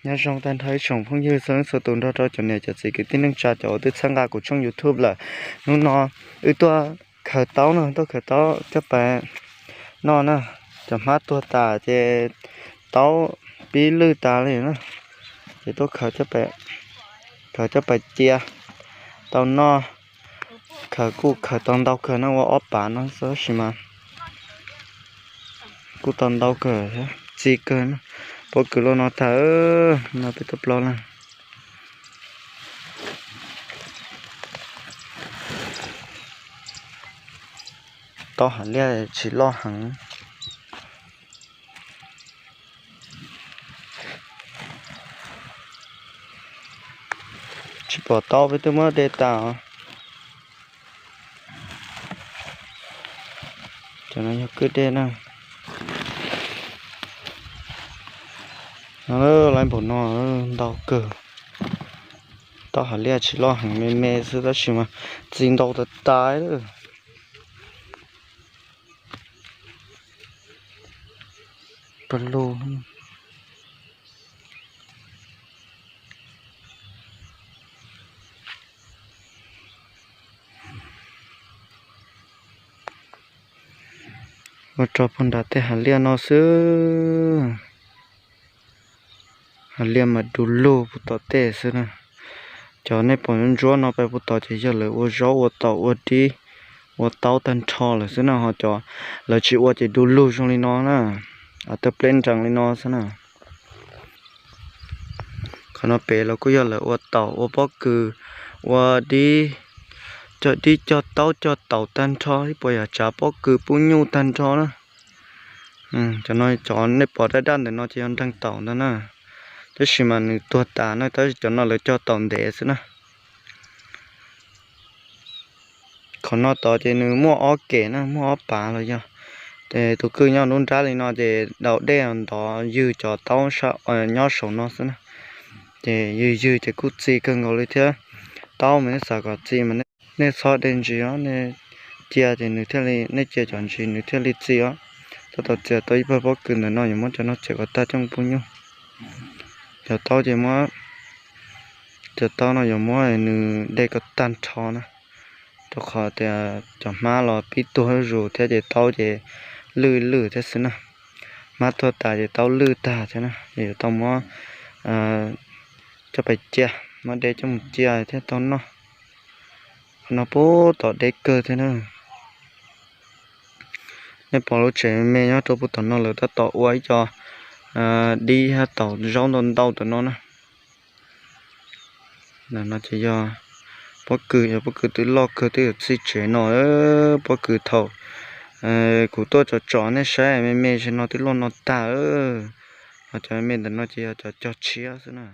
Nyob zoo tag nrho ib tsoom phooj ywg txhua leej txhua tus nrog rau cov niam cov txiv kwv tij neej tsa cov uas twb txhawb nqa kuv tshooj YouTube lawm. Hnub no wb tuaj khaws taub no, tuaj khaws taub coj pem noj na. Cov hmab tuag tas ces taub pib lwj tas li na, ces tuaj khaws coj pem cia tau noj. Khaws kuj khaws tau ntau kawg na, ua ob pav no tab sis mas kuj tau ntau kawg, txi kawg. Pob kws luaj no tag, no peb tuaj plaub leeg. Taub hav liaj tsis loj heev. Tsis pom taub, peb twb muab de tas os. Cov no yog kwj dej na. No lawv npaum no ntau kawg. Taub hav liaj tsis loj heev, me me xwb tab sis mas txi ntau tas tas lawm. Pawg lug. Ua rau puag nram tej hav liaj no xwb. Hav liaj mas du lug puag tom tej xwb na. Cov nej pom ntsuab no pem puag tom ces yog lawv ua zaub ua taum ua dib ua taub tag nrho lawm xwb na, ho cov lawv tsis ua ces du lug zoo li no na, tawg pleb nrees li no xwb na. Qhov no pem los kuj yog lawv ua taum ua pob kws, ua dib, cog dib cog taub cog taum tag nrho, ib puas yam tsav pob kws pub nyuj tag nrho na. Cov no cov nej pom daj daj ntawm no ces yog nreeg taum ntag na, tab sis mas nws tuag tas na, tab sis cov no lawv cog taum ntev xwb na. Qhov no tod ces nws muaj ob kem na, muaj ob pav los yog tus kwj nyob lub nrab li no ces daus dej ntov ywg cov taub nyob saum no xwb na. Ces ywg ywg ces kuj txi kawg nkaus li thiab. Taub mas nej xav kom txi mas nej txhob de ntsis os, nej cia ces nws thiaj li, nej cia cov ntsis nws thiaj li txi os. Tab tom txiav tau ib pawg pob kws ntawm no, yuav muab cov no txiav kom tag coj mus pub nyuj. Cov taub ces muab, cov taub no yuav muab nws de kom tag nrho na, rau qhov tias cov hmab los pib tuag zuj zus thiab ces taub ces lwj lwj thiab xwb na. Hmab tuag tas ces taub lwj tag thiab na, yuav tau muab coj pem cia, muab de coj mus cia thiaj tau noj. Qhov no puag tom deb kawg thiab na. Nej pom lub tsev me nyob rau puag tom no lawv tab tom ua ib co dib thiab taum zaub ntau ntau tom no na. Ntawm no ces yog pob kws, yog pob kws twb loj kawg twb yuav txhij tsev no. Pob kws thaum kuv tuaj tsom tsom nej saib me me zem no twb loj no tag. Ho cov me me ntawm no ces yog cov cog tshiab xwb na.